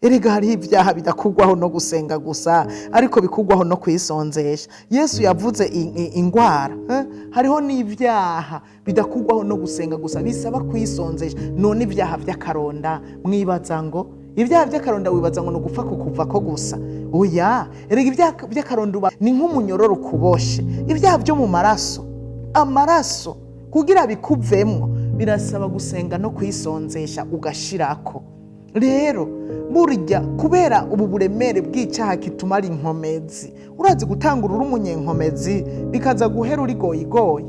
Erega hariho ibyaha bidakugwaho no gusenga gusa, ariko bikugwaho no kwisonzesha. Yesu yavuze ingwara, eh? Hariho n'ibyaha bidakugwaho no gusenga gusa, bisaba kwisonzesha. None ibyaha by'akaronda, mwibaza ngo ibyaha by'akaronda, wibaza ngo ni ugupfa kukuva ko gusa? Oya, erega ibyaha by'akaronda ni nk'umunyororo ukuboshe. Ibyaha byo mu maraso, amaraso kugira bikuvemwo birasaba gusenga no kwisonzesha ugashirako. Rero burya kubera ubu buremere bw'icyaha kitumara inkomezi, urazi gutangura uri umunyenkomezi bikaza guhera uri goyigoyi.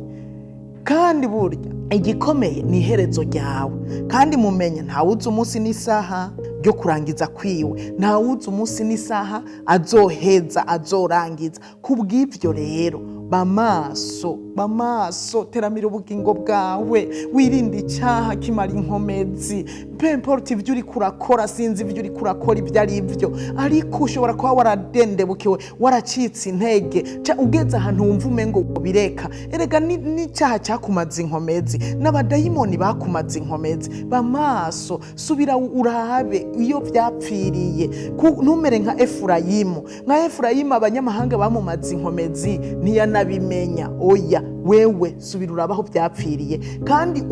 Kandi burya igikomeye ni iherezo ryawe. Kandi mumenye, ntawuzi umunsi n'isaha ryo kurangiza kwiwe, ntawuzi umunsi n'isaha azoheza, azorangiza. Ku bw'ibyo rero, bamaso, bamaso, teramira ubugingo bwawe, wirinde icyaha kimara inkomezi. Peu importe ibyo uri kurakora, sinzi ibyo uri kurakora ibyo ari byo, ariko ushobora kuba waradendebukiwe, waracitse intege, ugeze ahantu wumva umengo bireka. Erega n'icyaha cyakumaze inkomezi, n'abadayimoni bakumaze inkomezi. Bamaso, subira urabe iyo byapfiriye. Ntumere nka Efurayimu. Nka Efurayimu, abanyamahanga bamumaze inkomezi ntiyanabimenya. Oya, wewe subira urabe aho byapfiriye. Kandi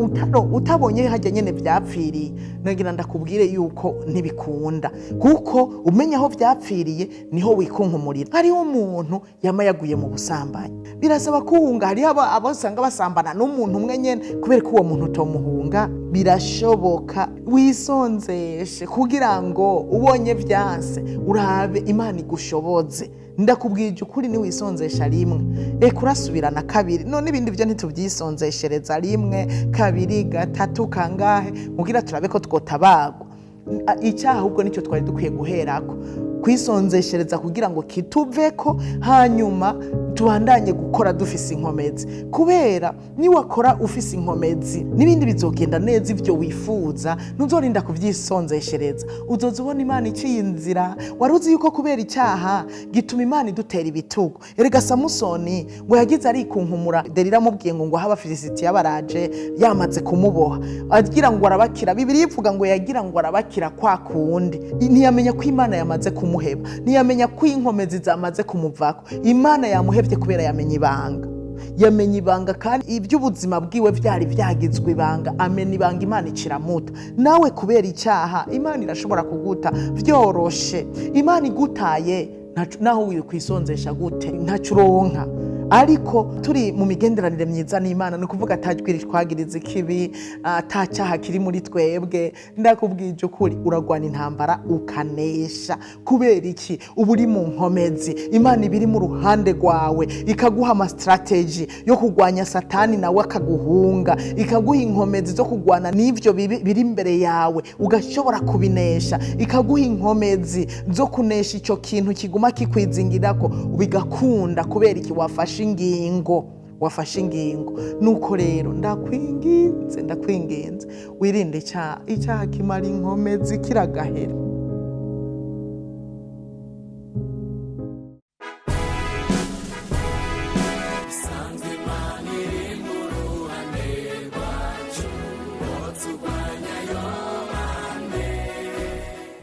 utabonye hajya nyene byapfiriye, nagira ndakubwire yuko ntibikunda, kuko umenya aho byapfiriye niho wikunkumurira. Hariho umuntu yama yaguye mu busambanyi, birasaba kuhunga. Hariho abo usanga basambana n'umuntu umwe nyene. Kubera ko uwo muntu utomuhunga, birashoboka wisonzeshe kugira ngo ubonye byanse urabe Imana igushoboze. Ndakubwije ukuri, niwisonzesha rimwe, reka urasubirana kabiri. None ibindi byo ntitubyisonzeshereza rimwe, kabiri, gatatu, kangahe mugira turabe ko twotabagwa? Icyaha ahubwo nicyo twari dukwiye guherako kwisonzeshereza kugira ngo kituveko, hanyuma tubandanye gukora dufise inkomezi. Kubera niwakora ufise inkomezi, n'ibindi bizogenda neza. Ibyo wifuza ntuzorinda kubyisonzeshereza, uzoza ubona Imana iciye inzira. Wari uzi yuko kubera icyaha gituma Imana idutera ibitugu? Erega Samusoni ngo yagize arikunkumura, Delila amubwiye ngo aho Abafilisitiya baraje yamaze kumuboha, agira ngo arabakira. Bibiliya ivuga ngo yagira ngo arabakira kwa kundi, ntiyamenya ko Imana yamaze kumuheba, ntiyamenya ko inkomezi zamaze kumuvako. Imana yamuhebye kubera yamenye ibanga, yamenye ibanga, kandi iby'ubuzima bwiwe byari byagizwe ibanga. Amena ibanga, Imana ikiramuta. Nawe kubera icyaha Imana irashobora kuguta byoroshe. Imana igutaye, naho wikwisonzesha gute, ntacyo uronka. Ariko turi mu migenderanire myiza n'Imana, ni ukuvuga atajwi twagiriza ikibi, ata cyaha kiri muri twebwe, ndakubwije ukuri, uragwana intambara ukanesha. Kubera iki? Uba uri mu nkomezi, Imana iba iri mu ruhande rwawe, ikaguha ama stratégies yo kurwanya Satani nawe akaguhunga, ikaguha inkomezi zo kurwana n'ibyo bibi biri imbere yawe, ugashobora kubinesha, ikaguha inkomezi zo kunesha icyo kintu kiguma kikwizingirako, bigakunda. Kubera iki? Wafashe ingingo, wafashe ingingo. Nuko rero ndakwinginze, ndakwinginze, wirinde icyaha. Icyaha kimara inkomezi kiragahera.